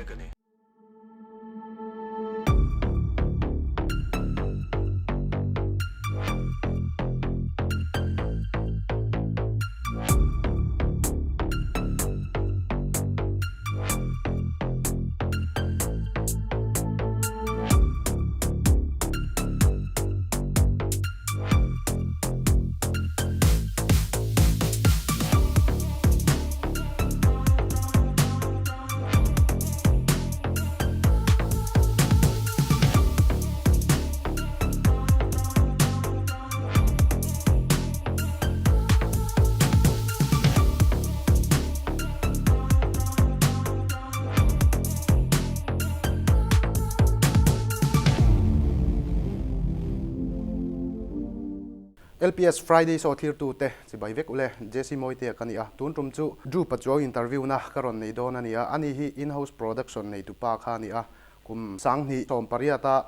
mek a ni. LPS Friday Show thlirtute chibai vek ule, JC Mawitea ka ni a, tun tum chu Drew Pachuau interview na ka rawn nei dawn a ni a, ani hi in-house production neitupa kha a ni a, kum 2018 a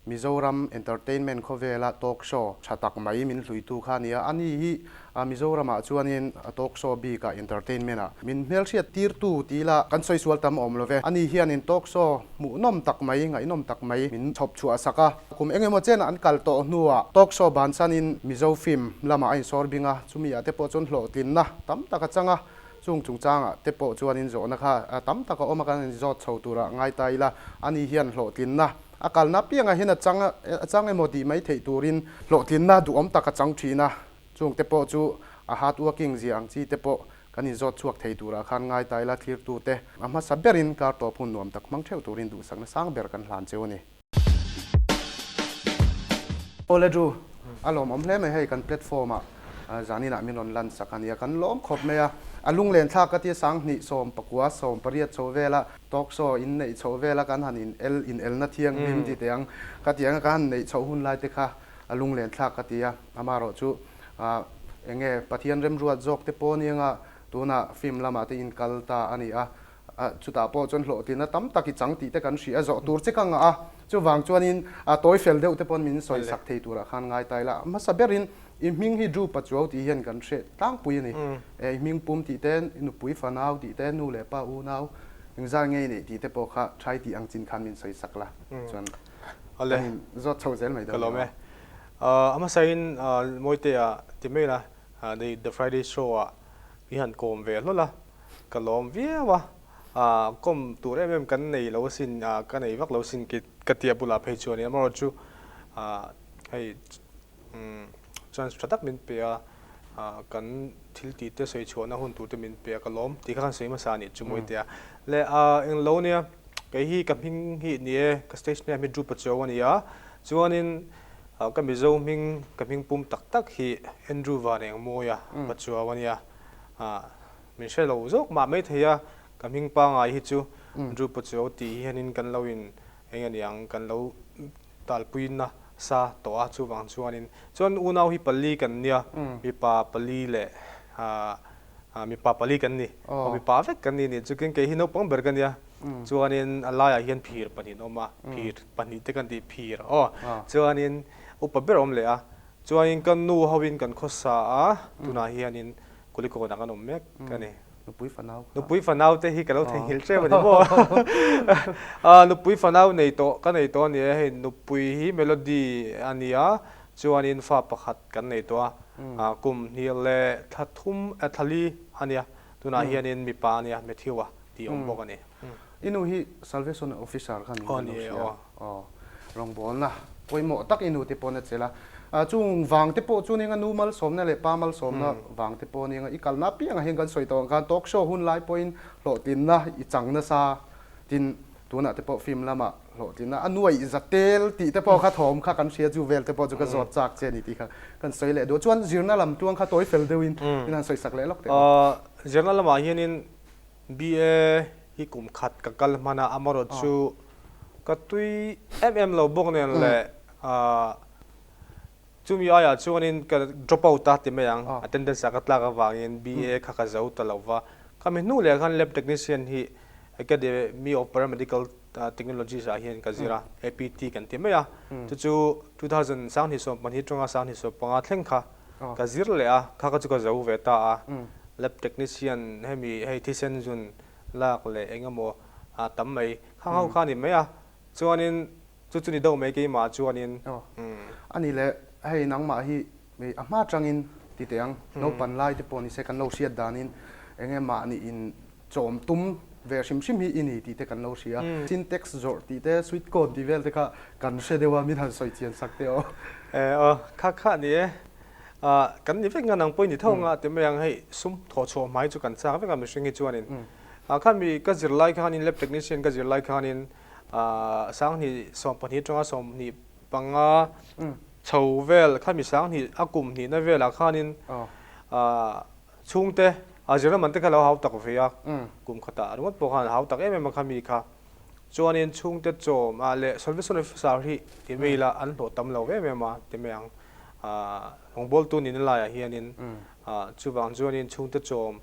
Mizoram entertainment khawvela talk show tha tak mai min hluitu kha a ni a, ani hi Mizoramah chuanin talk show bikah entertainment ah min hmelhriat tirtu ti ila kan sawi sual tam awm lo ve. Ani hianin talk show hmuhnawm tak mai, ngaihnawm tak mai min chhawp chhuah sak a, kum eng emaw chen an kal tawh hnuah talk show bansanin Mizo film lamah a insawr bing a, chumi ah te pawh chuan hlawhtlinna tam tak a chang a, chung chungchangah te pawh chuanin zawhna kha tam tak a awm a, kan inzawt chho turah ngai ta ila, ani hian hlawhtlinna A kalna piangah hian a chang a chang emaw tih mai theih turin hlawhtlinna duhawm tak a chang thin a, chungte pawh chu a hard working zia ang chi te pawh kan inzawt chhuak thei turah khan ngai ta ila thlirtute a hmasa berin kar tawp hun nuam tak hmang theuh turin duhsakna sang ber kan hlan cheu a ni. Awle Drew, a lawmawm hle mai hei kan platform ah Zaninah min rawn lan sak a nia, kan lawm khawp mai a. A lunglen thlak ka tia 2019, 18 chho vela talk show in neih chhoh vela kan han in el in elna thianghlim ti teh ang ka ti ang a, kan han neih chhoh hun lai te kha a lunglen thlak ka ti a. Amaherawh chu eng nge Pathian remruat zawk te pawh anianga tunah film lamah te in kal ta a ni a. Chutah pawh chuan hlawhtlinna tam tak i chang tih te kan hria a, zawh tur che ka ngah a. Chuvang chuanin a tawi fel deuh te pawn min sawi sak thei turah khan ngai ta ila. Hmasa berin i hming hi Drew Pachuau tih hian kan hre tlangpui a ni. I hming pum tih te, i nupui fanau tih te, nu leh pa unau engzat nge i neih tih te pawh kha thai tih ang chin khan min sawi sak la. Chuan kan in zawt chho zel mai dawn nia. Ka lawm e. A hmasain Mawitea ti mai la, The Friday Show ah i han kawm ve hlawl a. Ka lawm viau a, ah kawm tur em em kan nei lo asin, ah ka nei vak lo asin ka tia bulah phei chuan amaherawh chu ah hei umm chance tha tak min pe a, ah kan thil tih te sawi chhuahna hun tur te min pe a ka lawm tih kha kan sawi hmasa a nih chu Mawitea. Le ah englo nia kei hi ka hming hi ni e, ka stage name hi Drupa Chau a ni a, chuanin ah ka Mizo hming ka hming pum tak tak hi Andrew Vanengmawia Pachuau a nia, ah. Min hre lo zawk mah mai thei a, ka hming pangai hi chu Drew Pachuau tih hianin kan lo in eng a niang kan lo talpui nasa tawh a, chuvang chuanin chuan unau hi pali kan nia, mipa pali leh mipa pali kan ni, aw mipa vek kan ni nih chukin kei hi naupang ber ka nia, chuanin a laiah hian phir pahnih an awm a, phir pahnih te kan tih phir aw, chuanin upa ber a awm leh a, chuanin ka nu hoin kan khawsa a, tunah hianin Kulikawnah kan awm mek a ni. Nupui fanau kha. Nupui fanau te hi ka lo theihnghilh ṭep a ni maw? Nupui fanau nei tawh ka nei tawh a ni e, hei nupui hi Melody a ni a, chuanin fa pakhat kan nei tawh a, kum hnih leh thla thum thla li a nia, tunah hianin mipa a nia Matthew-a tih awm bawk a ni. I nu hi Salvation Officer kha niin kan lo hria a, rawngbawlna pawimawh tak i nu te pawn a chelh a, chung vang te pawh chu nia nu malsawmna leh pa malsawmna vang te pawh nia i kalna apiangah hian kan sawi tawh ang khan talk show hun lai pawhin hlawhtlinna i chang nasa tin tunah te pawh film lamah hlawhtlinna a nuaih za tel tih te pawh kha thawm kha kan hria chu vel te pawh chu ka zawt chak che a ni tih kha kan sawi leh duh a, chuan zirna lam tuang kha tawi fel deuhin in han sawi sak leh lawk teh ang. Zirna lamah hianin BA hi kum khat ka kal hman a, amaherawh chu ka tui em em lo bawk nen leh chumi aiah chuanin ka drop out a ti mai ang, attendance ah ka tlak avangin BA kha ka zo ta lo va. Khami hnu leh khan lab technician hi Academy of Paramedical Technologies ah hian ka zir a, APT kan ti mai a, chu chu 2012 atanga 2015 thleng kha Ka zir leh a, kha ka chu ka zo ve ta a. Lab technician hemi hei thisen zun lak leh eng emaw a tam mai. Khang ho kha a ni mai a, chuanin chu chu ni deuh mai keimah chuanin. Aw, a ni le, hei nangmah hi a hma tangin ti teh ang, naupan lai te pawh ni se kan lo hriat danin eng emaw niin chawm tum ve hrim hrim hi i ni tih te kan lo hria. Sintex zawrh tih te, sweet corn tih vel te kha kan hre deuh a, min han sawi chian sak teh aw. Aw, kha kha a ni e. Kan ni vek nga nang pawh i ni tho anga ti mai ang, hei sum thawh chhuah hmai chu kan chak vek a mihring hi chuanin. Khami ka zir lai khanin lab technician ka zir lai khanin sanghnih 12 atanga 25 chho vel khami sanghnih a kum hnihna velah khanin chhungte a zirna man te kha lo hau tak ve a, kum khatah ringawt pawh khan a hau tak em em a khami kha. Chuanin chhungte chawm ah leh Salvation Officer hi ti mai ila an hlawh tam lo em em a ti mai ang. Rawngbawltu nihna laiah hianin chuvang chuanin chhungte chawm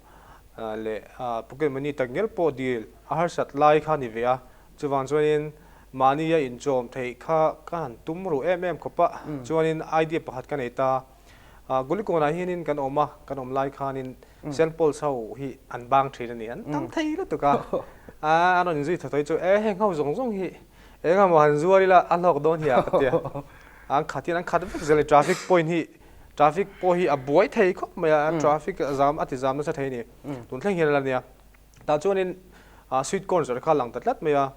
leh pocket money tak ngial pawh dil a harsat lai kha a ni ve a. Chuvang chuanin mahnia inchawm theih kha ka han tum ruh em em khawp a. Chuanin idea pakhat ka nei ta. Gulikawnah hianin kan awm a, kan awm lai khanin Saint Paul's ho hi an bang thin a ni, an tam thei lutuk a. An rawn inzui tha tawh hi chu e heng ho zawng zawng hi eng emaw han zuar ila a hlawk dawn hi a ka ti a. An khat hian an khat vek zel a ni, traffic point hi traffic pawh hi a buai thei khawp mai a, traffic a zam a ti zam nasa thei a ni. Tun thleng hian a la nia. Tah chuanin sweet corn zawrh kha a lang ta tlat mai a,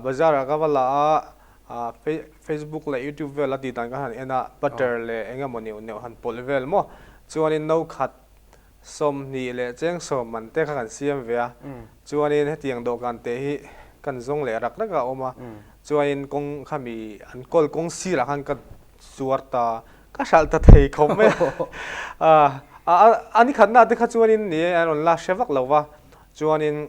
bazar ah ka va la a, Facebook leh YouTube vel a tih dan khan han en a, butter leh eng emaw neuh neuh han pawlh vel maw, chuanin no khat 20 leh cheng sawm man te kha kan siam ve a, chuanin hetiang dawhkan te hi kan zawng leh rak rak a awm a, chuanin kawng khami an kawl kawng sirah khan ka zuar ta, ka hralh ta thei khawp mai a, a ni khatna te kha chuanin ni e an rawn la hre vak lo va, chuanin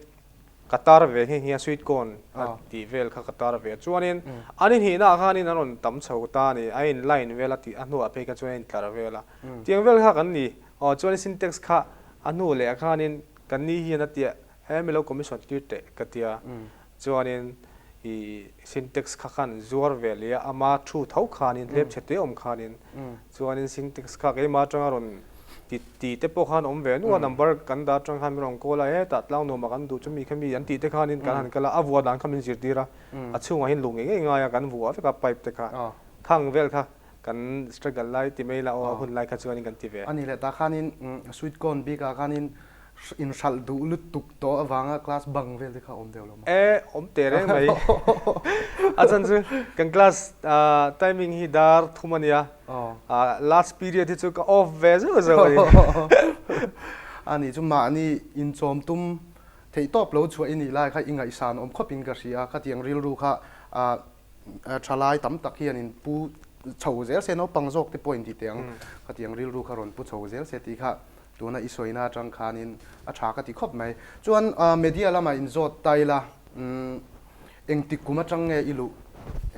ka tar ve nghe nghe a sweet corn a tih vel kha ka tar ve a, chuanin a ni hnihna ah khanin an rawn tam chho ta a ni, a in line vel a tih a hnuah phei kha chuan a in tlar vel a, tiang vel kha kan ni, aw chuanin sintex kha a hnu leh ah khanin kan ni hian a tia he mi lo commission tir teh ka tia, chuanin i sintex kha khan zuar ve leh a, ama thu tho khanin hlep chhe te awm khanin chuanin sintex kha keimah atanga rawn ti ti te pawh khan awm ve nuah number kan dah atang khan min rawn call a, hetah tlang nuamah kan duh chu mi kha mi an tih te khanin kan han kal a, a vuah dan kha min zirtir a, a chhungah hian luh ngei ngei ngai a kan vuah vek a pipe te kha khang vel kha kan struggle lai ti mai la aw a hun lai kha chuanin kan ti ve. A ni leh tah khanin sweet corn bikah khanin inhralh duh lutuk tawh avanga class bang vel te kha awm deuh lo maw? E, awm teh reng mai. A chan chu kan class timing hi dar thum a nia. Last period hi chu ka off ve zeuh zeuh a ni. A nih chu mahni inchawm tum theih tawp lo chhuah i nih lai kha i ngaihsan awm khawpin ka hria. Khatiang rilru kha thalai tam tak hian in pu chho zel se, naupang zawk te pawh in ti teh ang. Khatiang rilru kha rawn pu chho zel se tih kha Tuna i sawina atang khanin a tha ka ti khawp mai. Chuan media lamah in zawt ta ila, engtik kum atang nge i luh,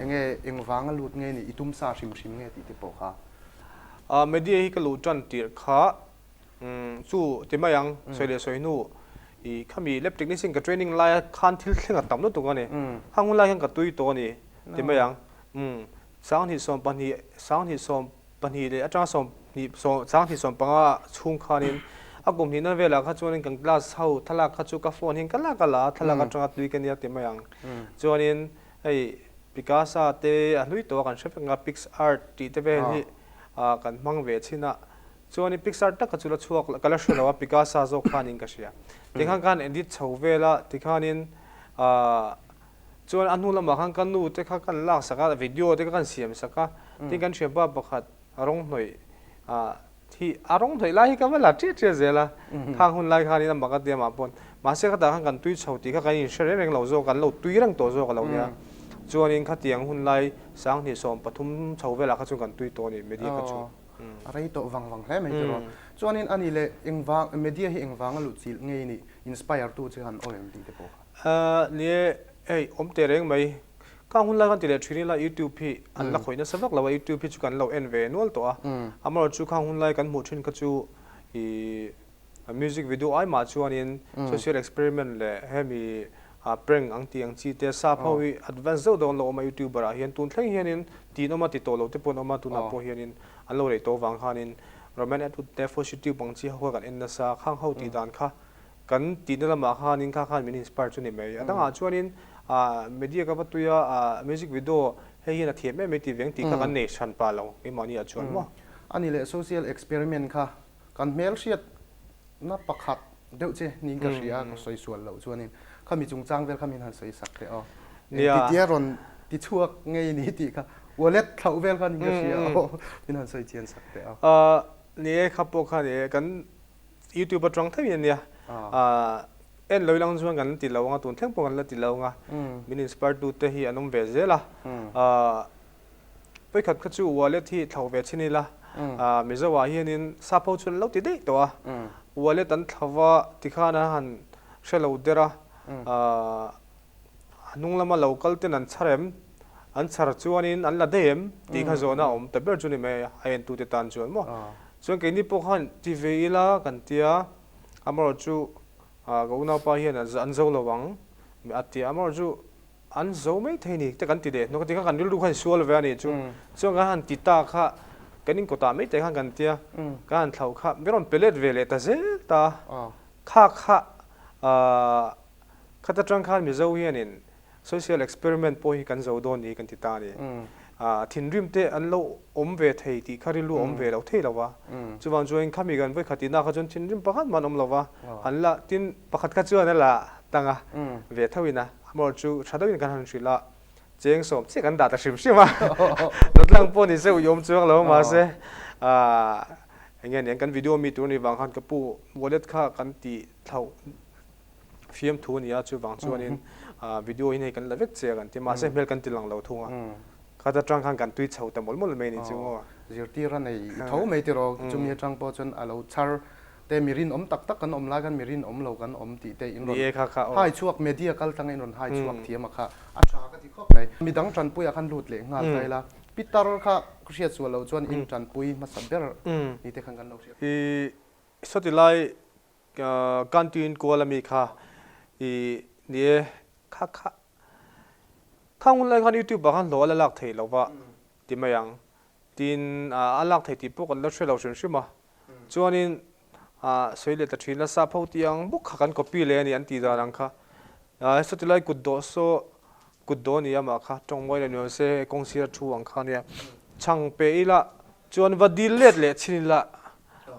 enge engvanga lut nge ni, i tum sa hrim hrim nge tih te pawh kha. Media hi ka luh tan tirh kha chu ti mai ang, sawi leh sawi hnu i khami lab technician ka training laia khan thil thleng a tam lutuk a ni. Khang hun lai hian ka tui tawh a ni ti mai ang. 20 12 20 sawm pahnih leh atanga 20 sawm 20 15 chhung khanin a kum hnihna velah kha chuanin kan class ho thlalak kha chu ka phone hian ka lak a la a, thlalak atanga tui ka nia ti mai ang. Chuanin hei Picasa te a hlui tawh a kan hre vek ang a, PicsArt tih te vel hi kan hmang ve chin a, chuanin PicsArt tak kha chu la chhuak ka la hre lo a, Picasa zawk khanin ka hria. Tikhan khan edit chho vel a, tikhanin Chuan a hnu lamah khan ka nu te kha kan lak sak a, video te kha kan siam sak a, tin kan thianpa pakhat a rawng hnawih ah hi a rawng hnawih lai hi ka va la ṭiah ṭiah zel a, khang hun lai khanin a mak a tia mah pawn mahse khatah khan kan tui chho tih kha kan inhre reng reng lo zawk, kan lo tui reng tawh zawk a lo nia. Chuanin khatiang hun lai 2013 chho velah kha chuan kan tui tawh a ni media kha chu. A rei tawh vang vang hle mai tiraw. Chuanin ani leh engvang media hi engvanga luh chilh nge ni inspire tu che han awm em tih te pawh kha. Ni e, hei awm teh reng mai. Khang hun lai khan ti leh thin ila YouTube hi an la khawih nasa vak lo a, YouTube hi chu kan lo en ve nual tawh a. Amaherawhchu khang hun lai kan hmuh thin kha chu ih music video ai mah chuanin social experiment leh hemi prank ang tih ang chi te sap ho hi advance deuh deuh an lo awm a YouTuber ah hian tun thleng hianin tin awm a ti tawh lo te pawh an awm a, tunah pawh hianin an lo rei tawh avang khanin Roman Atwood te Foshitube ang chi ho kha kan en nasa, khang ho tih dan kha. Kan tihna lamah khanin kha khan min inspire chu ni mai. A dangah chuanin media ka va tui a, music video hei hian a thiam em em tih veng tih kha kan nei hran pah lo keimahni ah chuan maw. A ni leh social experiment kha kan hmelhriatna pakhat deuh che niin ka hria a, ka sawi sual loh chuanin khami chungchang vel kha min han sawi sak teh aw. Engtitia rawn ti chhuak ngei ni tih kha wallet thlauh vel kha niin ka hria aw, min han sawi chian sak teh aw. Ni e kha pawh kha ni e kan YouTube atang thei a nia. En lo ilang chuan kan ti lo anga tun thleng pawh kan la ti lo anga min inspire tu te hi an awm ve zel a. Vawikhat kha chu wallet hi thlauh ve chin ila Mizo ah hianin sap ho chu an lo ti daih tawh a. Wallet an thlauh va tikhan an han hre lo der a. A hnung lama lo kal ten an chhar em? An chhar chuanin an la daih em? tih kha zawhna a awm ta ber chu ni mai a, a entute tan chuan maw. Chuan keini pawh khan ti ve ila kan tia, amaherawh chu ka unaupa hian an zo lo ang a tia, amaherawh chu an zo mai thei ni te kan ti leh hnawk a, tikhan kan rilru khan sual ve a nih chu. Chuan kan han ti ta kha kan inkawtah mai te khan kan tia, kan han thlauh kha min rawn pe let ve leh ta zel ta, kha kha Khat atang khan Mizo hianin social experiment pawh hi kan zo dawn ni kan ti ta a ni. Thinrim te an lo awm ve thei tih kha rilru a awm ve lo thei lo va. Chuvang chuan khami kan vawi khat inah kha chuan thinrim pakhat mah an awm lo va, an la tin pakhat kha chuan a la tang a, ve tho in a, amaherawhchu chu tha deuhin kan han hrilh a, cheng sawm chiah kan dah ta hrim hrim a, Dawtlang pawh ni se ui awm chuang lo mahse eng nge niang kan video mi tur a nih vang khan ka pu wallet kha kan tih thlauh Fiamthu a ni a, chuvang chuanin video hi hei kan la vek che a kan ti a, mahse hmel kan ti lang lo thung a, khat atang khan kan tui chho ta mawlh mawlh mai a ni chu maw. Zirtir a nei i tho mai tiraw, chumi atang pawh chuan a lo chhar te mi rinawm tak tak kan awm lai khan mi rinawm lo kan awm tih te in rawn hai chhuak, media kal tanga in rawn hai chhuak thiam a kha a tha ka ti khawp mai. Midang tanpui ah khan lut leh nghal ta ila, Pitar kha ka hriat sual loh chuan in tanpui hmasa ber ni te khan kan lo hriat. I sawti lai Kan tuin kual ami kha i ni e kha kha khang hun lai khan youtube ah khan hlawh a la lak theih lo va ti mai ang tin a lak theih tih pawh kan la hre lo hrim hrim a chuanin sawi leh ta thin a sap ho tih ang bawk kha kan copy leh a ni an tih dan ang kha sawti lai kut dawh saw kut dawh a ni amah kha tawng mawi leh nuam se kawng sira thu ang kha ania chhang pe ila chuan va dil let leh chhin ila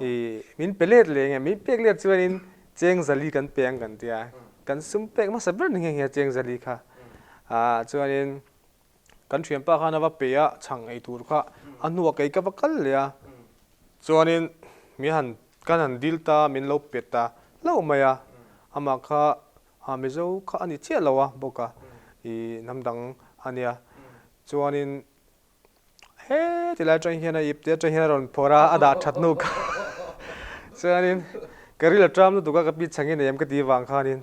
I min pe let leh nge min pek let chuanin cheng zali kan pe ang kan tia kan sum pek hmasa ber ni nghe nghe cheng zali kha ah chuanin kan thianpa khan a va pe a chhang ei tur kha a hnuah kei ka va kal leh a chuanin mi han kan han dil ta min lo pe ta hlauh mai a amah kha ah Mizo kha a ni chiah lo a bawk a i hnam dang a nia chuanin He ti lai atang hian a ip te atang hian a rawn phawrh a, a dah that hnu kha chuanin ka ril a ṭam lutuk a, ka pi chhangin ei em ka ti vang khanin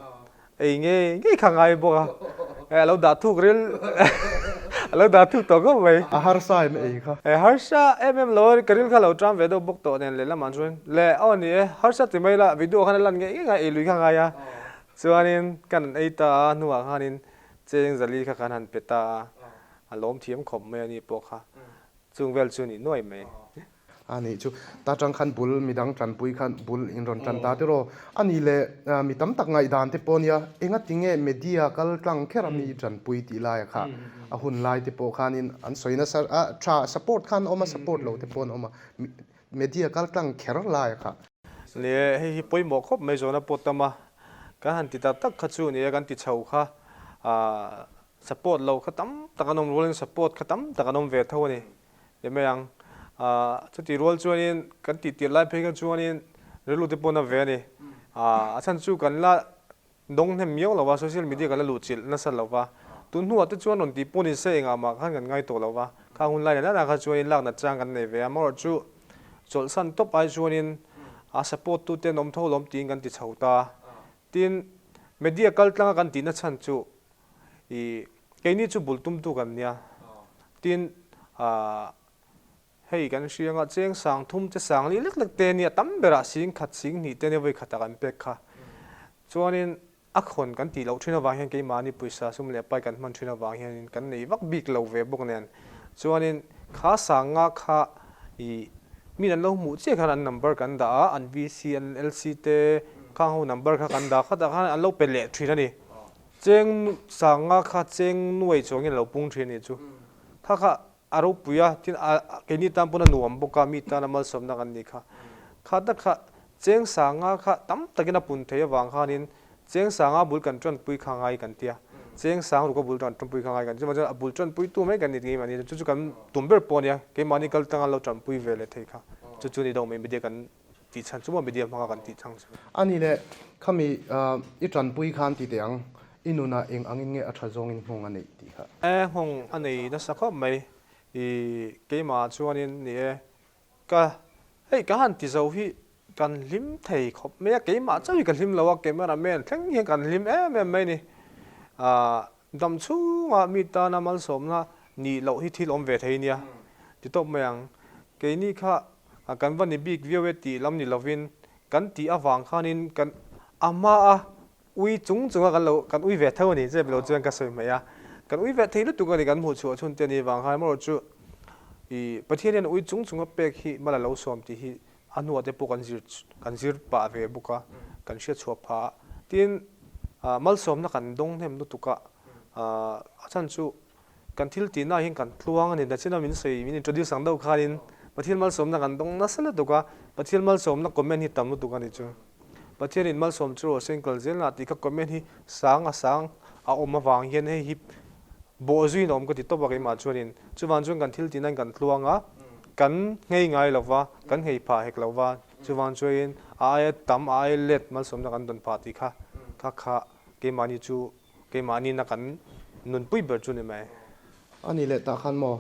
ei ngei ngei kha ngai bawk a, a lo dah thuk ril a lo dah thuk tawh khawp mai. A harsa em ei kha? E harsa em em lo a, ka ril kha lo ṭam ve deuh bawk tawh nen lehlamah chuan le aw ni e, harsa ti mai la video khan a lan ngei ngei a, ei lui kha ngai a, chuanin kan han ei ta a hnuah khanin cheng zali kha kan han pe ta a. A lawm thiam khawp mai a ni pawh kha chung vel chu ni nuai mai. A nih chu ta tang khan bul midang tanpui khan bul in rawn tan ta tiraw. A nih leh mi tam tak ngaihdan te pawh nia enga tinge media kal tlang kher a mi tanpui tih laia kha a hun lai te pawh khanin an sawi nasa a tha support khan a awm a support lo te pawh an awm a media kal tlang kher laia kha. Ni e hei hi pawimawh khawp mai zawhna pawh tam a kan han ti tak tak kha chu ni e kan ti chho kha ah Support lo kha tam tak an awm rualin support kha tam tak an awm ve tho a ni ti mai ang. Ahh chutih rual chuanin kan tih tirh lai phei kha chuanin rilru te pawh na ve a ni. Ahh a chhan chu kan la dawng hnem miau lo va, social media kan la luhchilh nasa lo va. Tun hnuah te chuan rawn tih pawh ni se engah mah khan kan ngai tawh lo va. Khang hun lai leh nana kha chuanin lak nat chang kan nei ve a, amaherawh chu chawlhsan tawp ai chuanin a support tute an awm tho lawm tiin kan ti chho ta. Tin, media kaltlanga kan tihna chhan chu I keini chu bul tumtu kan nia. Tin, hei kan hrianga cheng sang thum che sang li lek lek te nia tam berah sing khat sing hnih te nia vawi khatah kan pek kha. Chuanin a khawn kan tih loh thin avang hian keimahni pawisa sum leh pai kan hman thin avang hianin kan nei vak bik lo ve bawk nen. Chuanin kha sang nga kha i min an lo hmuh chiah khan an number kan dah a, an VC, an LC te. Khang ho number kha kan dah khat ah khan an lo pe leh thin a ni. Cheng sanga kha cheng nuai chuangin a lo pung thin a nih chu. Kha kha a ropui a, tin a keini tan pawn a nuam bawk a, mi tana malsawmna kan nih kha. Kha tak kha cheng sanga kha tam takin a pun thei avang khanin cheng sanga bul kan tanpui kha ngai kan tia, cheng sang ruka bul kan tanpui kha ngai kan tia, chuvang chuan a bul tanpuitu mai kan ni keimahni chu chu kan tum ber pawh a nia, keimahni kal tanga lo tanpui ve leh thei kha chu chu ni deuh mai media kan tih chhan chu maw media hmanga kan tih chang chu. A ni le, khami i tanpui khan ti teh ang, i nunah eng angin nge a tha zawngin nghawng a neih tih kha? E, nghawng a nei nasa khawp mai, i keimah chuanin ni e, ka hei ka han ti zo hi kan hlim thei khawp mai a, keimah chauh hi ka hlim lo a, camera man thleng hian kan hlim em em mai a ni. Ah, dam chhungah mi tana malsawmna nih loh hi thil awm ve thei nia ti tawp mai ang. Keini kha kan va ni bik viau e tih lam ni lovin kan tih avang khanin kan a hmaa ui chung chunga kan lo kan ui ve tho a ni chep lo chuan ka sawi hmaih a, kan ui ve thei lutuk a ni kan hmuh chhuah chhun te a nih vang khan amaherawh chu ih Pathian hian ui chung chunga pek hi mal a lo sawm tih hi a hnuah te pawh kan zir kan zir pah ve bawk a, kan hriat chhuah phah a, tin ah malsawmna kan dawng hnem lutuk a, ah a chhan chu Kan thil tihna hian kan tluang a ni. Nachina min sawi, min introduce ang deuh khanin Pathian malsawmna kan dawng nasa lutuk a, Pathian malsawmna comment hi tam lutuk a ni chu. Pathianin malsawm chu rawh se in kal zel na tih kha comment hi sang a sang a awm avang hian hei hi bawh zuiin a awm ka ti tawp a keimah chuanin. Chuvang chuan kan thil tihna hian kan tluang a, kan nghei ngai lo va, kan nghei phah hek lo va, chuvang chuanin a aia tam, a aia let malsawmna kan dawn phah tih kha kha kha keimahni chu Keimahni na kan nunpui ber chu ni mai. A ni leh tah khan maw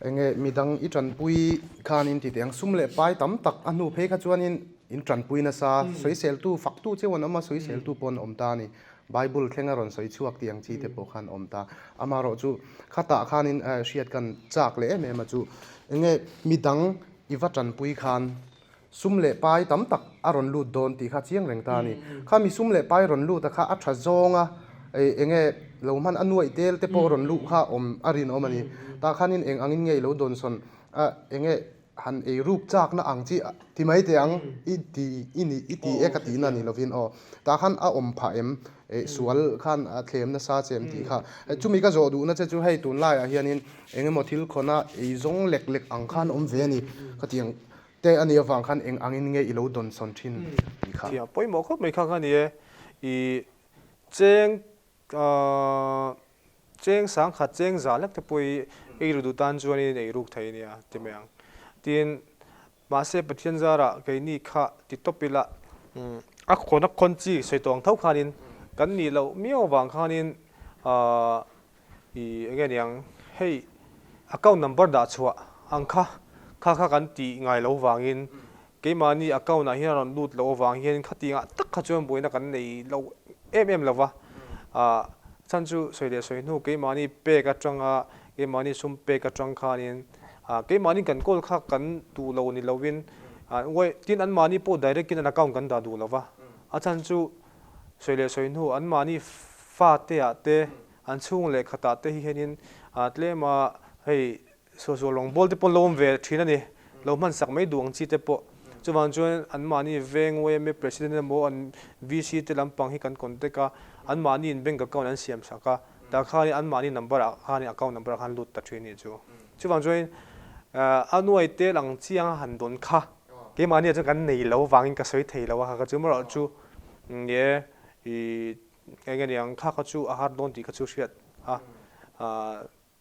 enge midang i tanpui khan in ti teh ang sum leh pai tam tak a hnu phei kha chuanin in tanpui nasa sawiseltu faktu cheu an awm a sawiseltu pawh an awm ta a ni. Bible thleng a rawn sawi chhuak tih ang chi te pawh khan awm ta. Amaherawh chu khatah khanin hriat kan chak leh em em a chu enge midang i va tanpui khan Sum leh pai tam tak a rawn lut dawn tih kha chiang reng ta a ni. Kha mi sum leh pai rawn lut a kha a tha zawng a, eng nge lo hman a nuaih tel te pawh rawn luh kha awm a rinawm a ni. Tah khanin eng angin nge i lo dawn sawn a, eng nge han ei ruk chakna ang chi ti mai teh ang i ti i nih i ti e ka tihna ni lovin aw. Tah khan a awm phah em, sual khan a thlem nasa che em tih kha. Chumi ka zawh duhna che chu hei tunlaiah hianin eng emaw thil khawna ei zawng lek lek ang khan awm ve a ni ka ti ang. Te a nih avang khan eng angin nge i lo dawn sawn thin tih kha. Thiam pawimawh khawp mai kha kha ni e. I cheng cheng sangkhat cheng za lek te pawh i ei ru duh tan chuanin ei ruk thei ania ti mai ang. Tin, mahse Pathian zarah keini kha ti tawp ila a khawn a khawn chi sawi tawh ang tho khanin kan nih loh miau avang khanin I enge niang hei account number dah chhuah ang kha kha kha kan tih ngai lo vangin keimahni account ah hian a rawn lut loh avang hian khati ngah tak kha chuan buaina kan nei lo em em lo va, ah chhan chu sawi leh sawi hnu keimahni pek atanga keimahni sum pek atang khanin ah keimahni kan kawl kha kan duh lo ni lovin ah tin anmahni pawh direct in an account kan dah duh lo va, a chhan chu sawi leh sawi hnu anmahni fate ah te An chhung leh khatah te hi hianin tlem a hei suahsual rawngbawl te pawh an lo awm ve thin a ni. Lo hman sak mai duh ang chi te pawh. Chuvang chuan anmahni veng yma president emaw an VC te lampang hi kan contact a, anmahni in bank account an siam sak a, tah khanin anmahni number ah khanin account number ah khan lut ta thin a nih chu. Chuvang chuan a nuai tel ang chiang a han dawn kha keimahni ah chuan kan nei lo vangin ka sawi thei lo a, kha chu erawh chu nge i Eng nge niang, kha kha chu a har dawn tih kha chu hriat a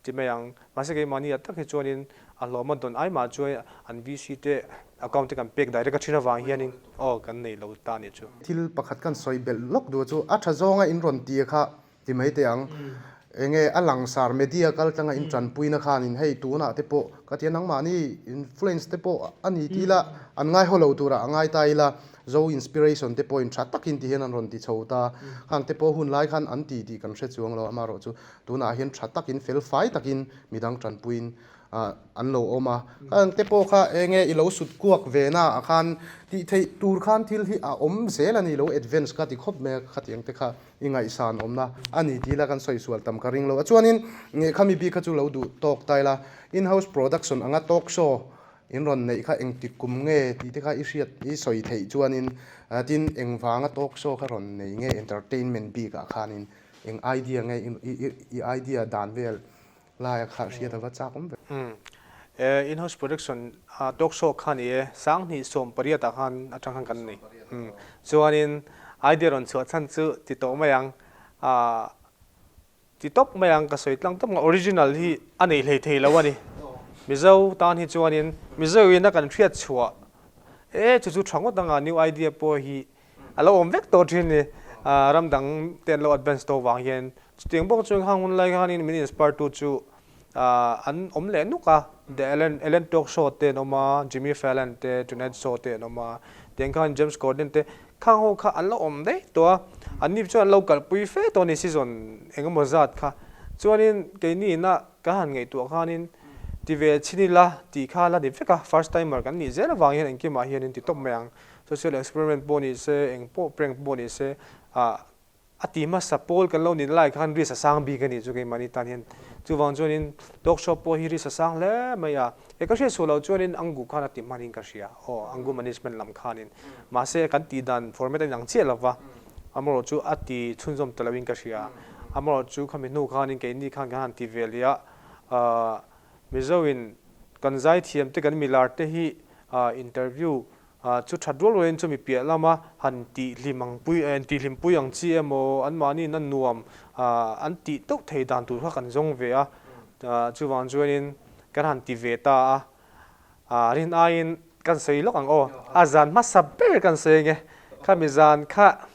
ti mai ang. Mahse keimahni ah tak hi chuanin a hlawm a dawn ai mah chuan an VC te account te kan pek direct a thin avang hianin aw kan nei lo ta nih chu. Thil pakhat kan sawi belh lawk duh chu a tha zawnga in rawn ti kha ti mai teh ang. Eng nge a langsar media kal tlanga in tanpuina khanin hei tunah te pawh ka tia nangmahni influence te pawh a ni tih ila an ngaihaw lo turah a ngai ta ila Zo inspiration te pawhin tha takin ti hian an rawn ti chho ta. Khang te pawh hun lai khan an ti tih kan hre chuang lo, amaherawh chu tunah hian tha takin fel fai takin midang tanpuiin an lo awm a. Khang te pawh kha eng nge i lo sut kuak ve na ah khan tih theih tur khan thil hi a awm zel a ni, lo advance ka ti khawp mai a, khatiang te kha i ngaihsan awmna a ni tih ila kan sawi sual tam ka ring lo. A chuanin khami bik kha chu lo duh tawk ta ila, in-house production anga talk show. In rawn neih kha engtik kum nge tih te kha i hriat i sawi theih chuanin tin engvanga talk show kha rawn nei nge entertainment bikah khanin eng idea nge i idea dan vel laia kha hriat a va chak awm ve. Umm in-house production talk show kha ni e, 2018 ah khan atang khan kan nei. Umm chuanin idea rawn chhuah chhan chu ti tawh mai ang ah Ti tawp mai ang ka sawi tlang tawp nga original hi a nei hlei thei lo a ni. Mizo tan hi chuanin Mizo in a kan hriat chhuah e chu chu tha ngawt anga new idea pawh hi a lo awm vek tawh thin ni. Ram dang te an lo advance tawh vang hian chutiang bawk chuan khang hun lai khanin min inspire tu chu an awm leh nuk a. The Ellen Ellen Talk Show te an awm a, Jimmy Fallon te, Tonight Show te an awm a, tiang khan James Corden te Khang ho kha an la awm daih tawh a, an ni chuan an lo kalpui fe tawh a ni season eng emaw zat kha. Chuanin keini ina kan han ngaihtuah khanin ti ve chhin ila tih kha la ni vek a, first timer kan nih zel avang hian engkimah hianin ti tawp mai ang. Social experiment pawh ni se, eng pawh prank pawh ni se, ah A ti hmasa pawl kan lo nin lai khan risk a sang bik a nih chu keimahni tan hian. Chuvang chuanin talk show pawh hi risk a sang hle mai a. E ka hriat suh loh chuanin Angu khan a ti hmanin ka hria aw, Angu management lam khanin. Mahse kan tih dan format a inang chiah lova, amaherawh chu a ti chhunzawm ta loin ka hria. Amaherawh chu khami hnu khanin keini khan kan han ti ve leh a, Mizoin kan zaithiam te kan milar te hi interview Chu that rual rualin chumi piah lama han tihhlim ang pui eh tihhlim pui ang chi emaw anmahniin a nuam an tih teuh thei dan tur kha kan zawng ve a, chuvang chuanin kan han ti ve ta a, rin aiin kan sawi lawk ang aw, a zan hmasa ber kan sawi ange, khami zan kha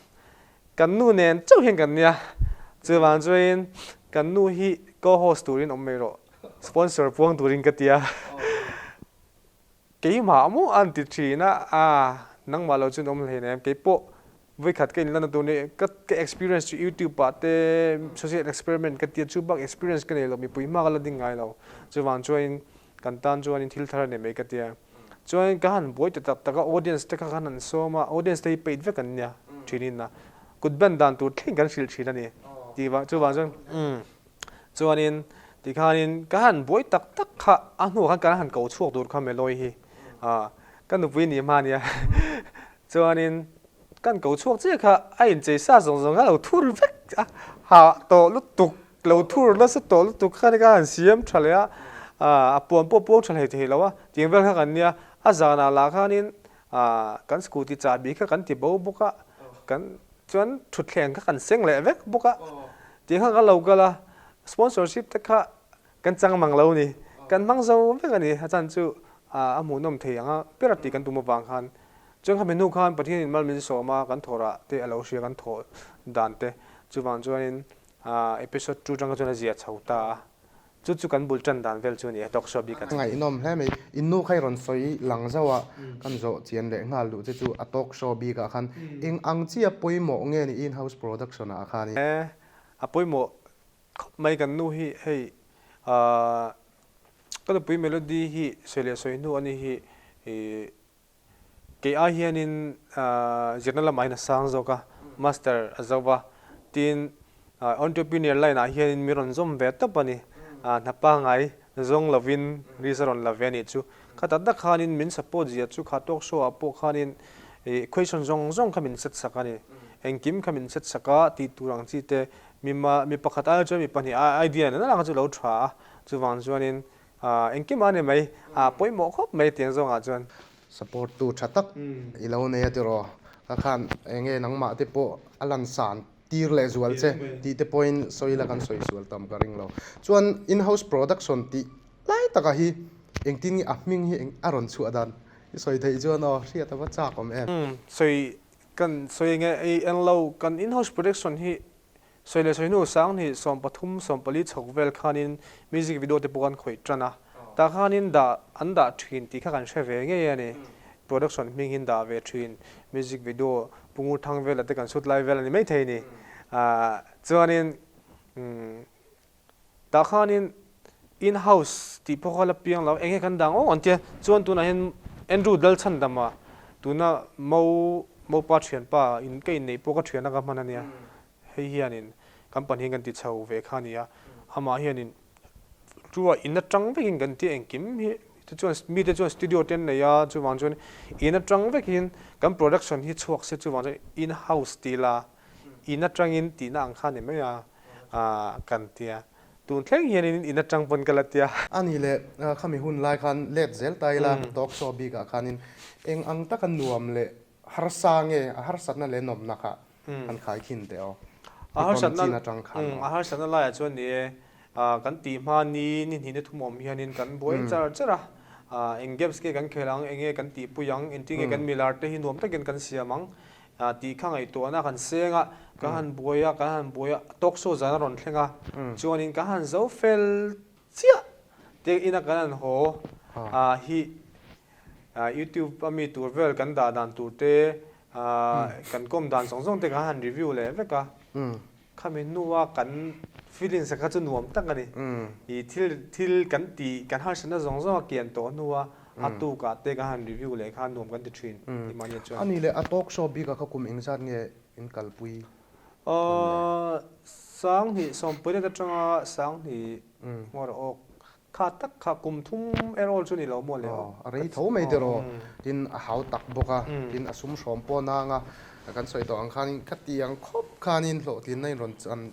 kan nu nen chauh hian kan nia, chuvang chuanin kan nu hi co-host turin awm mai rawh, sponsor puang turin ka ti a. Keimah maw an ti thin a, a nangmah lo chuan awm hlein em, keipawh vawikhat ka inlan a tur ni, ka ka experience chu youtube ah te social experiment ka tia chu bak experience ka nei lo, mipui hma ka la ding ngai lo, chuvang chuanin kan tan chuanin thil thar a nei mai ka tia. Chuanin ka han buai ta tak tak a, audience te kha kan han sawm a, audience te hi paid vek an nia thinin a, kut ban dan tur thleng kan hrilh thin a ni, tih chuvang chuan umm. Chuanin tikhanin ka han buai tak tak kha a hnuah khan kan han ko chhuak tur kha Meloi hi ka nupui nih hma ania chuanin kan ko chhuak chiah kha a inchei sa zawng zawng kha a lo thur vek a ha tawh lutuk lo thur nasa tawh lutuk kha ka han siam tha leh a a puan pawh puang tha hlei thei lo a tiang vel kha kan nia a zanah lah khanin kan scooty chahbi kha kan ti bo bawk a kan Chuan thutthleng kha kan seng leh vek bawk a, tih kha kan lo kal a, sponsorship te kha kan chang mang lo ni, kan hmang zo vek a ni, a chan chu a hmuhnawm thei ang a, ber a tih kan tum avang khan. Chuan khami hnu khan Pathianin mal min sawm a, kan thawhrah te a lo hria kan thawh dan te, chuvang chuanin episode 2 atang kha chuan a zia chho ta a. Chu chu kan bul tan dan vel chu a ni e, talk show bik a. Ngaihnawm hle mai. In nu kha i rawn sawi lang zauh a, kan zawh chian leh nghal duh che chu a talk show bikah khan eng ang chi a pawimawh nge ni in house production ah khan i? E, a pawimawh khawp mai kan nu hi hei ah ka nupui Melody hi sawi leh sawi hnu a ni hi ih Kei ai hianin zirna lamah hian a sang zawk a, master a zo va, tin entrepreneur line ah hianin min rawn zawm ve tawp a ni, hna pangngai zawng lovin risk a rawn la ve a nih chu. Kha tak tak khanin min support zia chu kha talk show ah pawh khanin question zawng zawng kha min set sak a ni, engkim kha min set sak a, tih tur ang chi te, mi pakhat ai chuan mi pahnih idea nen a chu lo tha a, chuvang chuanin Engkim a ni mai, a pawimawh khawp mai tiang zawngah chuan. Support tu tha tak i lo nei a tiraw? Ka khan enge nangmah te pawh a lansan tir leh zual che tih te pawhin sawi la kan sawi sual tam ka ring lo. Chuan in-house production tih lai taka hi engtin nge a hming hi a rawn chhuah dan i sawi theih chuan aw hriat a va chak awm em? Sawi kan sawi enge i englo kan in-house production hi Sawi leh sawi hnu 2014, 14 chhawk vel khanin music video te pawh kan khawih tan a, tah khanin dah an dah thin tih kha kan hre ve ngei a ni. Production hming hian dah ve thin music video Pu Ngur Thang vela te kan shoot lai vel a ni maithei a ni. Chuanin Tah khanin in house tih pawh kha la piang lo, enge kan dang awk an tia, chuan tunah hian Andrew Dalchhandama tuna Mo Mopa thianpa in ka inneih pawh ka thiana ka hman ania, hei hianin kan pahnih hian kan ti chho ve kha ania, amah hianin chu a in atang vekin kan tia engkim hi. te chuan mite chuan studio te an nei a, chuvang chuan in atang vekin kan production hi chhuak se chuvang chuan in house ti ila in atangin tihna ang kha a ni mai a kan tia. Tun thleng hianin in atang pawn ka la tia. A nih leh khami hun lai khan let zel ta ila talk show bikah khanin eng ang taka nuam leh harsa nge a harsatna leh nawmna kha kan khai khin teh aw. A harsatna a harsatna laiah chuan ni e kan tih hma ni ni hnih ni thum awm hianin kan buai char char a, eng games nge kan khel ang, eng nge kan tihpui ang, engtin nge kan milar te hi nuam takin kan siam ang tih kha ngaihtuahna kan seng a, kan han buai a, kan han buai a, talk show zan a rawn thleng a, chuanin kan han zo fel chiah te ina kan han haw hi YouTube a mi tur vel kan dah dan tur te kan kawm dan zawng zawng te kan han review leh vek a, khami hnua kan feelings kha chu nuam tak a ni. I thil thil kan tih kan harsatna zawng zawng a kian tawh hnua a tukah te kan han review leh kha nuam kan ti thin tih mahni chuan. A nih leh a talk show bikah kha kum engzat nge in kalpui dawn le? Sanghnih sawmpariat atanga sanghnih ngawr awk Kha tak kha kum thum erawh chu ni lo maw le aw. A rei tho mai tiraw. Tin a hau tak bawk a, tin a sum hrawm pawh nang a, kan sawi tawh ang khanin ka ti ang khawp khanin hlawhtlinna in rawn chan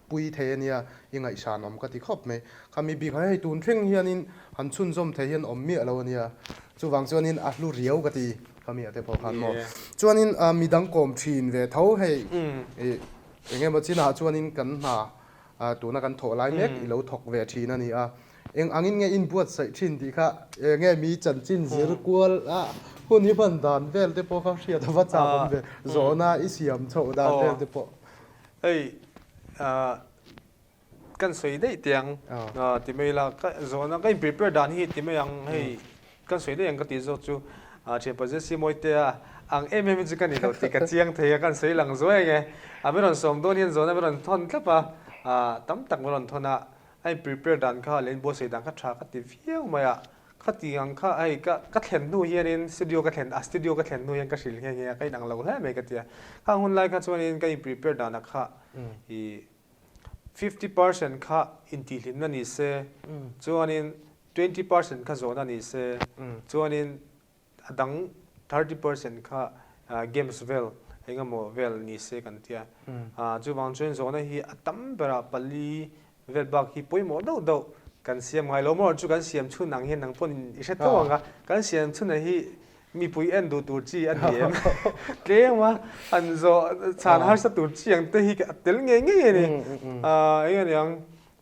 pui thei a nia, i ngaihsan awm ka ti khawp mai. Khami bik ah hei tun thleng hianin han chhunzawm thei hian awm miah lo a nia, chuvang chuanin a hlu riau ka ti khami ah te pawh khan maw. Chuanin midang kawm thin ve tho hei eng emaw chinah chuanin kan hna Tuna kan thawh lai mek i lo thawk ve thin a ni a. Eng angin nge inbuatsaih thin tih kha enge mi chanchin zir kual a hun i hman dan vel te pawh kha hriat a va chak awm ve. Zawhna i siam chhoh dan vel te pawh. Hei kan sawi daih teh ang ti mai ila ka zawhna ka in prepare dan hi ti mai ang hei Kan sawi daih ang ka tih zawk chu thianpa Jesse Mawitea ang em em hi chu ka ni lo tih ka chiang thei a, kan sawi lang zuai ang e. A min rawn sawm dawn hian zawhna min rawn thawn thlap a, tam tak min rawn thawn a, a in prepare dan kha leh in buatsaih dan kha tha ka ti viau mai a. Khati ang kha hei ka ka thlen hnu hianin studio ka thlen a studio ka thlen hnu hian ka hrilh nghe nghe a, ka inang lo hle mai ka ti a. Khang hun lai kha chuanin ka in prepare danah kha ih 50% kha intihhlimna ni se, chuanin 20% kha zawhna ni se, chuanin a dang 30% kha games vel engemaw vel ni se kan tia. Chuvang chuan zawhna hi a tam berah pali vel bak hi pawimawh deuh deuh kan siam ngai lo maw chu kan siam chhun ang hian nang pawhin i hre tho ang a, kan siam chhunah hi Mipui en duh tur chi a ni em? Tlem a, han zawh chhan harsa tur chi ang te hi a tel ngei ngei a ni. Eng a niang,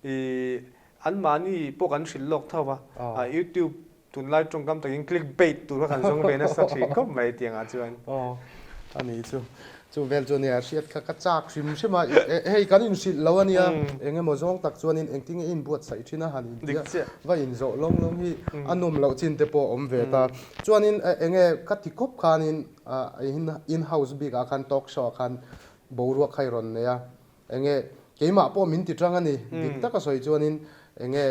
ih anmahni pawh kan hrilh lawk tho a, YouTube tunlai tawngkam takin click bait tur kha kan zawng ve nasa thin khawp mai tiangah chuan. Aw, a ni chu. Chu vel chu nia hriat kha ka chak hrim hrim a, hei kan inhrilh lo a nia, eng emaw zawng tak chuanin engtin nge inbuatsaih thin a han intia va inzawh lawng lawng hi a nawm loh chin te pawh a awm ve ta. Chuanin eng nge ka ti khawp khanin in house bikah khan talk show ah khan boruak kha i rawn nei a, eng nge keimah pawh min ti tang a ni, dik taka sawi chuanin eng nge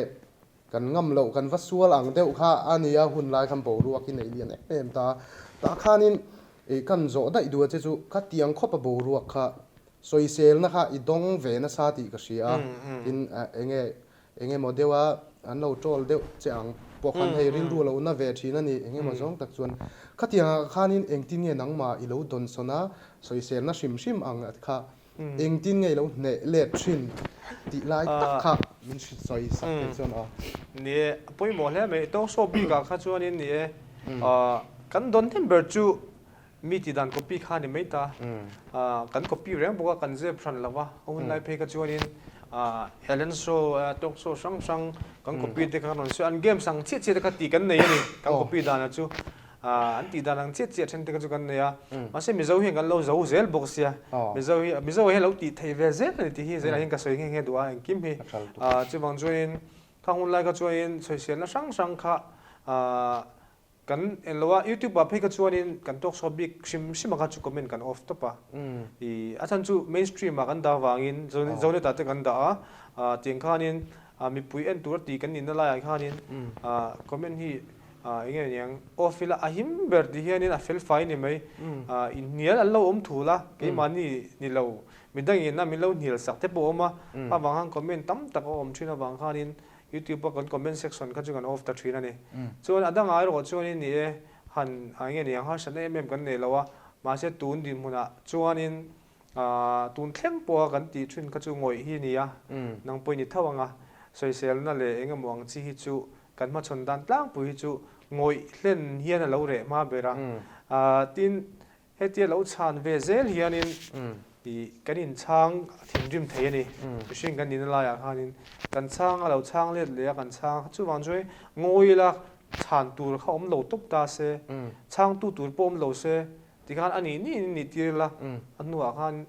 Kan ngam loh, kan va sual ang deuh kha a nia, hun lai khan boruak i neih lian em em ta. Tah khanin i kan zawh daih duh a che chu ka tiang khawp a boruak kha sawiselna kha i dawng ve nasa tih ka hria a, tin enge eng emaw deuh a an lo troll deuh che ang pawh khan hei rilru a lo na ve thin a ni, eng emaw zawng tak chuan khatiangah khanin engtin nge nangmah i lo dawnsawn a sawiselna hrim hrim ang kha Engtin nge i lo hneh let thin tih lai tak kha min hrilh sawi sak thei chuan aw. Ni e, a pawimawh hle mai. Tawng show bikah kha chuanin ni e, kan dawn hnem ber chu mi tih dan copy kha a ni mai ta. Kan copy reng bawk a, kan zep hran lo va. A hun lai phei kha chuanin Ellen show, talk show hrang hrang kan copy te kha rawn sawi a, an games ang chiah chiah te kha tih kan nei a ni, kan copy danah chu. An tih dan ang chiah chiah then te kha chu kan nei a, mahse Mizo hian kan lo zo zel bawk sia, Mizo hi Mizo hian lo tih theih ve zel a ni tih hi zelah hian ka sawi nghe nghe duh a engkim hi chuvang chuanin khang hun lai kha chuanin sawiselna hrang hrang kha kan en lo a, YouTube ah phei kha chuanin kan talk show bik hrim hrim a kha chu comment kan off tawp a, ih a chhan chu mainstream ah kan dah avangin Zonet ah te kan dah a, tiang khanin mipui en tur a tih kan nihna laiah khanin comment hi Eng nge niang, off ila a him ber ti hianin a fel fai ni mai. Inhnial an lo awm thul a, keimahni ni lo, midangin a min lo hnial sak te pawh a awm a, avang khan comment tam tak a awm thin avang khanin YouTube a kan comment section kha chu kan off ta thin a ni. Chuan a dangah erawh chuanin ni e, han eng nge ni ang harsatna em em kan nei lo a, mahse tun dinhmunah chuanin tun thleng pawha kan tih thin kha chu ngawih hi a ni a, nang pawhin i tho ang a, sawiselna leh eng emaw ang chi hi chu kan hmachhawn dan tlangpui hi chu ngawih hlen hian a lo reh hma ber a, tin Hetia lo chhan ve zel hianin ih kan inchhang thinrim thei a ni. Mihring kan nihna laiah khanin kan chhang a lo chhang let leh a kan chhang a, chuvang chuan ngawi ila chhan tur kha awm lo tawp ta se, chhangtu tur pawh awm lo se tikhan a nih niin nih tir ila a hnuah khan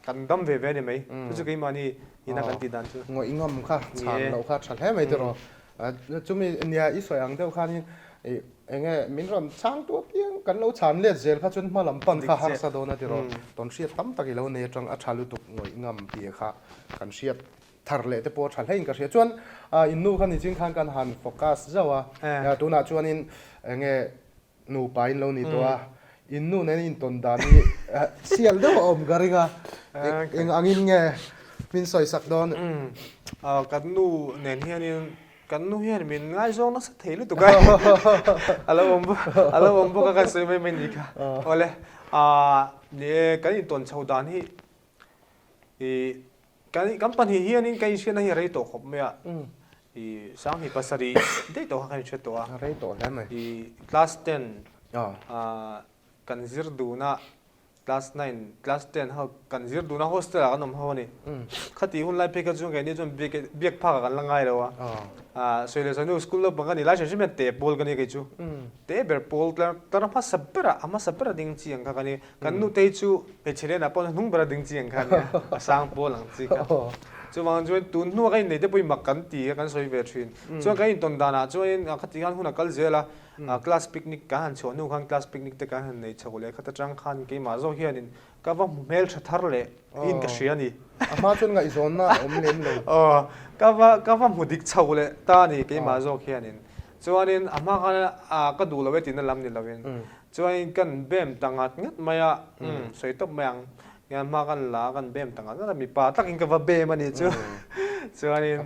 kan dam ve ve a ni mai. Chu chu keimahni ina kan tih dan chu. Ngawih ngam kha chhan loh kha tha hle mai tiraw. Chumi nia i sawi ang deuh khanin ih eng nge min rawn chhang tu apiang kan lo chhan let zel kha chuan hma lam pan kha harsa dawn a tiraw. Tawn hriat tam tak i lo nei atang a tha lutuk ngawih ngam tih kha kan hriat thar leh te pawh a tha hlein ka hria. Chuan in nu kha nichin khan kan han focus zauh a, tunah chuanin eng nge Nupa in lo ni tawh a, in nu nen intawn dan hi sial deuh a awm ka ring a, eng angin nge min sawisak dawn? Kan nu nen hianin kan nu hian min ngaizawng nasa thei lutuk a, a lo awm a lo awm bawk a kan sawi mai mai ni kha. Awle, ni e, kan intawn chho dan hi I kan kan pahnih hianin ka inhriatna hi a rei tawh khawp mai a, i sanghnih pasarih daih tawh kha ka inhre tawh a. A rei tawh hle mai. I class ten kan zir duna class nine class ten ho kan zir duna hostel ah kan awm ho a ni. Khati hun lai phei kha chuan keini chuan biak biak phak ah kan la ngai lo a. Sawi leh sawi nu school naupang ka ni lai hrim hrim hian te pawl ka ni kei chu. Te ber pawl tlar hmasa berah a hmasa ber a ding chi ang kha ka ni. Kan nutei chu hmeichhe lianah pawh hnung ber a ding chi ang kha a nia, a sang pawl ang chi kha. Chuvang chuan tun hnua ka innei te pawhin mak kan ti a, kan sawi ve thin. Chuan kan intawn danah chuanin khati khan hun a kal zel a, class picnic kan han chhuah hnu khan class picnic te kan han nei chho leh khat atang khan keimah zawk hianin ka va hmu hmel tha thar leh in ka hria a ni. A hma chuan ngaihzawnna a awm lem lo. Aw, ka va ka va hmu dik chho leh ta a ni keimah zawk hianin. Chuanin a hma khan ka duh lo e tihna lam ni loin Chuanin kan bem ta ngat ngat mai a, umm sawi tawp mai ang, nge hma kan la a kan bem ta ngat ngat a, mipa takin ka va bem a nih chu. Chuanin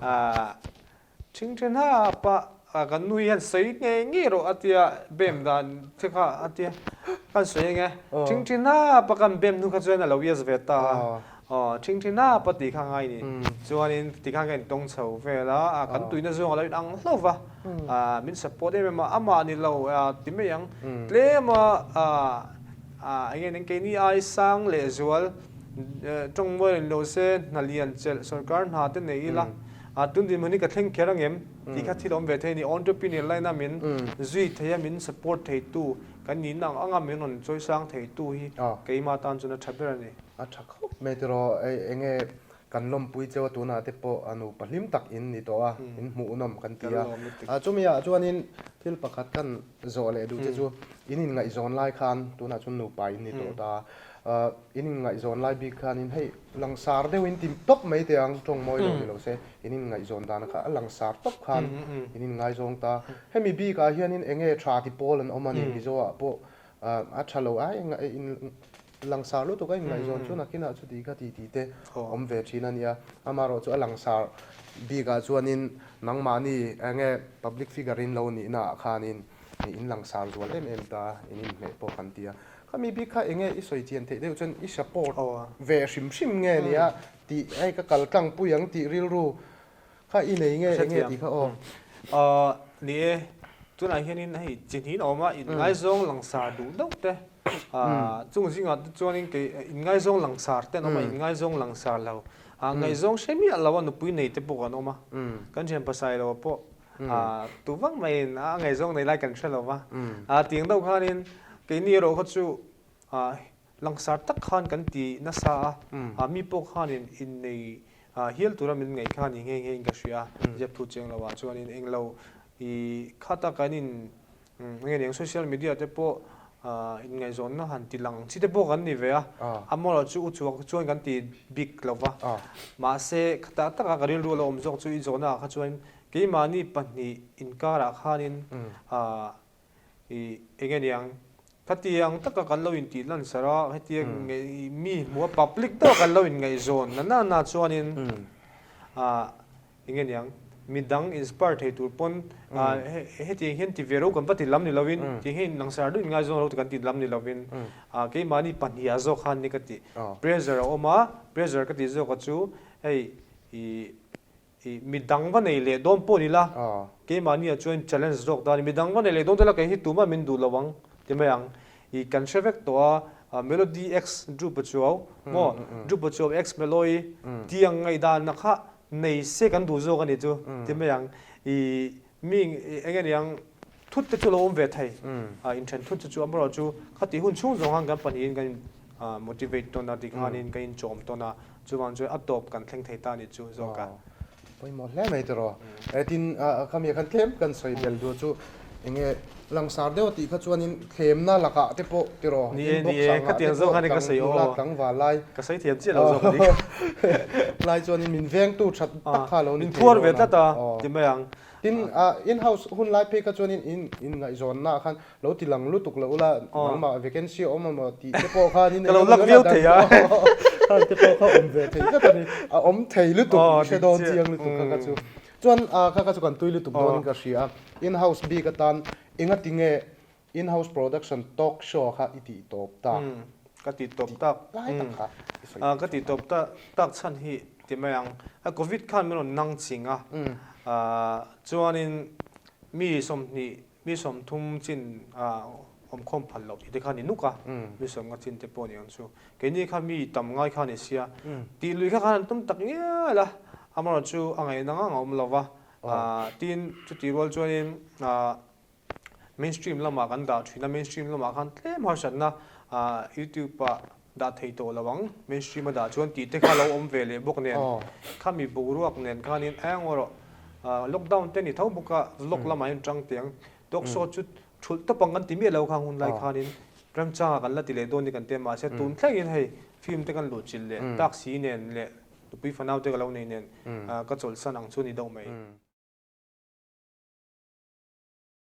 aah thing then hap a, kan nu hian sawi ngei ngei rawh a tia bem dan te kha a tia, kan sawi eng e, thing then hap a kan bem hnu kha chuan a lo yes ve ta a. Aw, ṭhingṭhi nap a tih kha ngai ni. Chuanin tikhan ka intawng chho vel a, kan tuina zawng a lo inang hlauh va, min support em em a, amah ni lo ti mai ang. Tlem a, eng nge ning keini ai sang lehzual ṭawng mual in lo se hna lian chelh sorkar hna te nei ila, tun dinhmun hi ka thleng kher angem tih kha thil awm ve thei a ni. Entrepreneur line a min zui thei a, min support theitu kan nihna ang anga min rawn chawisang theitu hi keimah tan chuan a ṭha ber a ni. A tha khawp mai tiraw, ei eng nge kan lawmpui cheu a tunah te pawh a nupa hlim tak in ni tawh a, in hmuhnawm kan ti a. Chumi ah chuanin thil pakhat kan zawh leh duh che chu in inngaihzawn lai khan tunah chuan nupa in ni tawh ta a, in inngaihzawn lai bik khanin hei langsar deuh in ti tawp mai teh ang tawng mawi lo ni lo se in inngaihzawn dan kha a langsar tawp khan in inngaizawng ta. Hemi bikah hianin eng nge tha ti pawl an awm a ni Mizo ah pawh a tha lo ai in Langsar lutuk a inngaihzawn chu nakinah chuti kha ti tih te awm ve thin a nia. Amaherawh chu a langsar bikah chuanin nangmahni eng nge public figure in lo nihna ah khanin in langsar zual em em ta in inhmeh pawh kan ti a. Khami bik kha eng nge i sawi chian theih deuh chuan i support ve hrim hrim nge nia tih hei ka kal tlang pui ang tih rilru Kha i nei nge enge tih kha aw. Aw ni e, tunah hianin hei chi hnih a awm a, inngaizawng langsar duh deuh te, chung zingah te chuanin kei inngaizawng langsar te an awm a, inngaizawng langsar lo, ngaihzawng hre miah lo a nupui nei te pawh kan awm a, kan thian pasai lo pawh tu vak maiin a ngaihzawng nei lai kan hre lo va, tiang deuh khanin keini erawh kha chu Langsar tak khan kan ti nasa a, mi pawh khanin innei hial tura min ngaih kha ni nghe nghe in ka hria. Zep thu cheng lo ah chuanin englo i khata kan in nge niang social media te pawh inngaihzawnna han ti lang chi te pawh kan ni ve a, amaherawh chu u chuak chuan kan ti bik lo va. Mahse khata taka ka rilru a lo awm zawk chu i zawhna ah kha chuan keimahni pahnih inkarah khanin I eng nge niang? Khatiang taka kan lo intih lansar a, hetiang mi hmu a public deuh a kan lo inngaihzawn na na na chuanin ah eng nge niang? Midang inspire thei tur pawn hetiang hian ti ve ro kan va ti lam ni lovin, tiang hian langsar duh inngaizawng ro ti kan ti lam ni lovin, keimahni pahniha zawk khan ni ka ti. Pressure a awm a, pressure ka tih zawk a chu hei ih ih midang va nei leh dawn pawh ni la, keimahni ah chuan challenge zawk ta a ni. Midang va nei leh dawn te la kei hi tumah min duh lo ang ti mai ang. Ih kan hre vek tawh a, Melody X Drew Pachuau maw, Drew Pachuau X Meloy tiang ngaihdanna kha Nei se kan duh zawk a ni chu ti mai ang. I mi eng nge niang thut te chu lo awm ve thei. A inthen thut chu chu amaherawh chu khati hun chhung zawng khan kan pahnihin kan in motivate tawn a tikhanin kan inchawm tawn a, chuvang chuan a tawp kan thleng thei ta a ni chu zawk a. Pawimawh hle mai tiraw. Tin khami khan tlem kan sawi bel duh chu eng nge langsar deuh a tih kha chuanin thlemna lakah te pawh tiraw Ni e, ni e, khatiang zawk khan ka sawi aw. Tlangval lai. Ka sawi thiam chiah lo zawk a ni. Lai chuanin min vengtu that tak kha lo ni thei dawn a. Min phuar ve tlat a ti mai ang. Tin, in-house hun lai phei kha chuanin in inngaihzawnnaah khan lo ti lang lutuk lo ula, nangmah vacancy a awm emaw tih te pawh khanin Ka lo lak viau thei a. Khan te pawh kha awm ve thei tlat a ni. A awm thei lutuk, i hre dawn chiang lutuk kha kha chu. Chuan kha kha chu kan tui lutuk dawnin ka hria a. In-house bik atan engati nge In-house production talk show kha i tih tawp tak. Ka tih tawp tak. Lai tak kha i sawi Ka tih tawp tak chhan hi ti mai ang. Covid khan min rawn nang ching a. Chuanin mi 20, mi 30 chin awmkhawm phal loh tih te kha ni nuk a. Mi sawm nga chin te pawh ni ang chu. Keini kha mi tam ngai kha ni sia. Tih lui kha khan an tum tak ngial a. Amaherawhchu a ngaihna ngang a awm lo va. Tin, chutih rual chuanin Mainstream lamah kan dah thin a, mainstream lamah khan tlem harsatna YouTube ah dah thei tawh lo ang, mainstream a dah chuan tih te kha lo awm ve leh bawk nen, khami boruak nen khanin eng erawh lockdown te ni tho bawk a, vlog lamah hian tang tiang talk show chu thulh tawp ang kan ti miah lo khang hun lai khanin remchangah kan la ti leh dawn ni kan ti a, mahse tun thlengin hei film te kan luh chilh leh taxi nen leh nupui fanau te ka lo nei nen ka chawlhsan ang chu ni deuh mai.